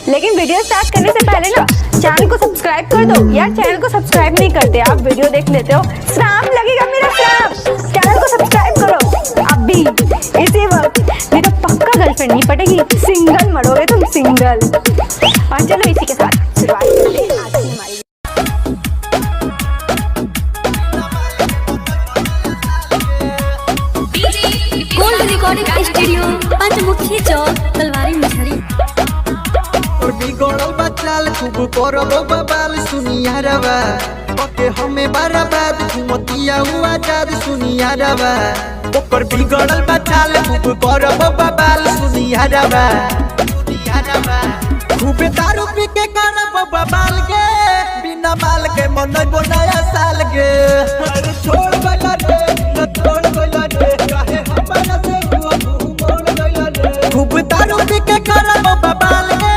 लेकिन video start करने से पहले ना चैनल को सब्सक्राइब कर दो यार। चैनल को सब्सक्राइब नहीं करते आप, वीडियो देख लेते हो, श्राम लगेगा मेरा श्राम। चैनल को सब्सक्राइब करो अभी इसी वक्त, नहीं तो पक्का गर्लफ्रेंड नहीं पटेगी, सिंगल मरोगे तुम, सिंगल। और चलो इसी के साथ शुरुआत करते हैं आज की हमारी। गोल्ड रिकॉर्डिंग स्टूडियो, पंचमुखी चौक, तलवारी मझरी। और बिगड़ल बचाल खूब करब बबाल सुनिया रवा, पके हमें बराबाद घुमतिया हुआ जाद सुनिया रवा। ओकर बिगड़ल बचाल खूब करब बबाल सुनिया रवा, सुनिया रवा। खूब दारू पी के करब बबाल गे, बिना माल के मनैबो नया साल गे। अरे छोड़ गइला रे, न छोड़ गइला रे, काहे हमरा से हुआ मुंह मोड़ गइला रे। खूब दारू पी के करब बबाल गे,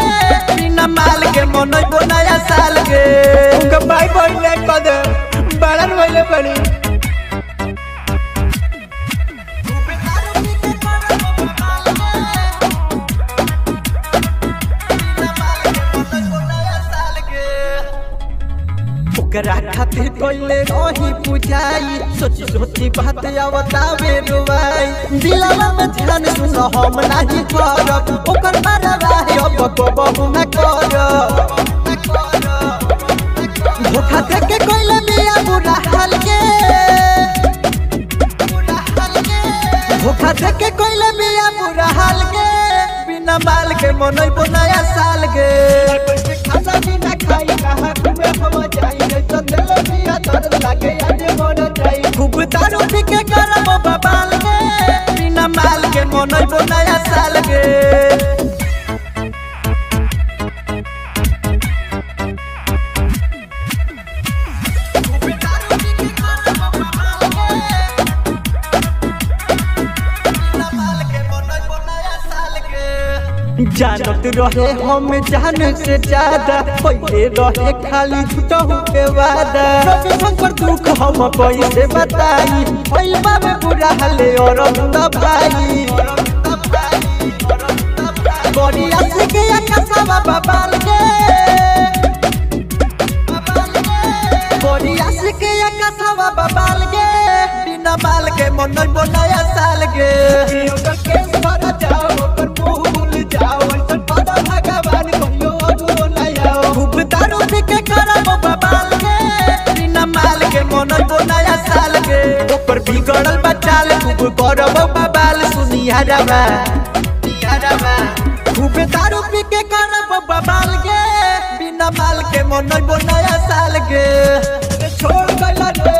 बिना माल के मनैबो नया साल गे। उनका भाई बहन ले पद बड़न भइले बड़ी। ओकरा खातिर कइले रही पूजाई, सोची सोची बात आवतावे रुवाई। दिलवा में ध्यान सुन हम नाही करब, ओकर बरबाही अब कबहु न करब। धोखा देके कइले मिया बुरा हाल के, धोखा देके कइले मिया बुरा हाल के, बिना माल के मनैबो नया साल गे। खाना बिना खाई कहाँ घूमे हम जाई, जैसन दिल बिया दर्द लागे आज मर जाई। खूब दारू पी के करब बबाल गे, बिना माल के मनैबो नया साल गे। खूब दारू पी के करब बबाल गे, बिना माल के मनैबो नया साल गे। जानत रहे हम जान से ज्यादा, पहले रहे खाली झूठहू के वादा। रवि शंकर दुख हम कैसे बताई, भइल बाबे बुरा हाले और भाई। बड़ी आस के आकाशवा बबाल गे, बड़ी आस के आकाशवा बबाल गे, बिना माल के मनैबो नया साल गे। ओकर केस भरा जाओ, ओकर मुंह भूल जाओ, ऐसन पदा भगवान कहियो अधूरो ना आओ। खूब दारू पी के करब बबाल गे, बिना माल के मनैबो नया साल गे। ओकर बिगड़ल बचाल खूब करब बबाल सुनिया रवा, खूब दारू पी के करब बबाल गे, बिना माल के मनैबो नया साल गे। छोड़ गइला रे।